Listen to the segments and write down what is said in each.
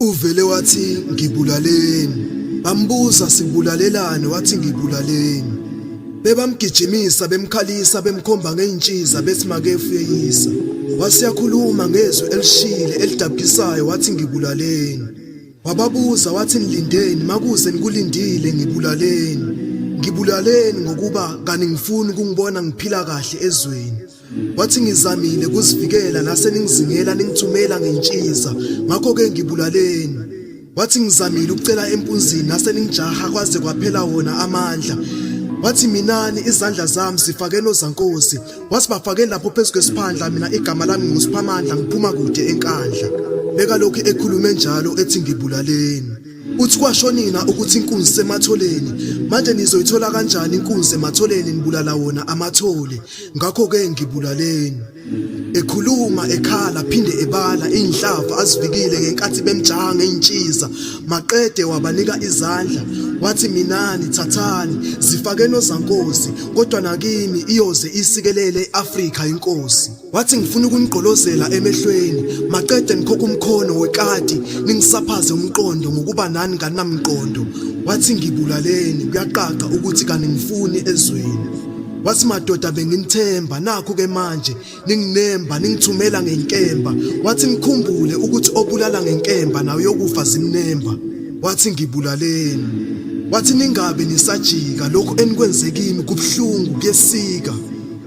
Uvele wathi ngibulaleni. Bambuza sikubulalelani wathi ngibulaleni. Bebamgijimisa bemkhalisa bemkhomba ngey'ntshiza bethi makefu uyeyisa. Wasiyakhuluma ngezwi elishile elidabukisayo wathi ngibulaleni. Wababuza wathi nilindeni makuze nikulindile ngibulaleni. Ngibulaleni ngokuba kaningifuni ukungibona ngiphila kahle ezweni. Wathi ngizamile kuzivikela nase ningizingela ningithumela ngentshiza ngakho ke ngibulaleni. Wathi ngizamile ukucela empunzini nase ningijaha kwaze kwaphela wona amandla. Wathi minani izandla zami zifake nozankosi. Wathi bafake lapho phezu kwesiphandla mina igama lami ngusiphamandla ngiphuma kude enkandla. Bekalokhu ekhulume njalo ethi ngibulaleni. Uthi kwasho nina ukuthi inkunzi sematholeni manje nizoyithola kanjani inkunzi ematholeni nibulala wona amathole ngakho-ke ngibulaleni ekhuluma ekhala phinde ebala inhlavu azivikile ngenkathi bemjaha ngeintshiza maqede wabanika izandla wathi minani thathani zifake nozankosi kodwa nakimi iyoze isikelele iAfrika inkosi wathi ngifuna ukunigqolozela emehlweni maqede nikhokha umkhono wekati ningisaphaze umqondo ngokuba nani kanamqondo wathi ngibulaleni kuyaqaqa ukuthi kaningifuni ezweni Wathi madoda benginithemba nakhu ke manje ninginemba ningithumela ngenkemba wathi nikhumbule ukuthi obulala ngenkemba nawe yokufa zimnemba wathi ngibulaleni wathi ningabe nisajika lokhu enikwenze kimi kubuhlungu kuyesika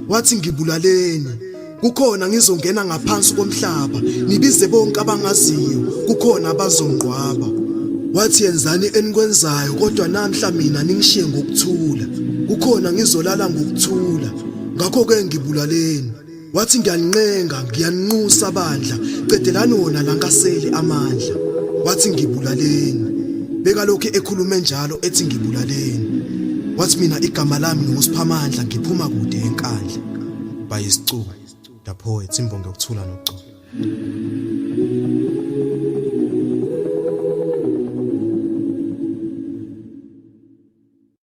wathi ngibulaleni kukhona ngizongena ngaphansi komhlaba nibize bonke abangaziyo kukhona abazongqwaba wathi yenzani enikwenzayo kodwa namhla mina ningishiye ngokuthula kukhona ngizolala ngokuthula ngakho ke ngibulaleni wathi ngiyanincenga ngiyaninxusa bandla cedelani wona lankaseli amandla wathi ngibulaleni bekalokhu ekhulume njalo ethi ngibulaleni wathi mina igama lami ngusiphamandla ngiphuma kude enkandla by Isicubu the poet imbongi yokuthula noculo.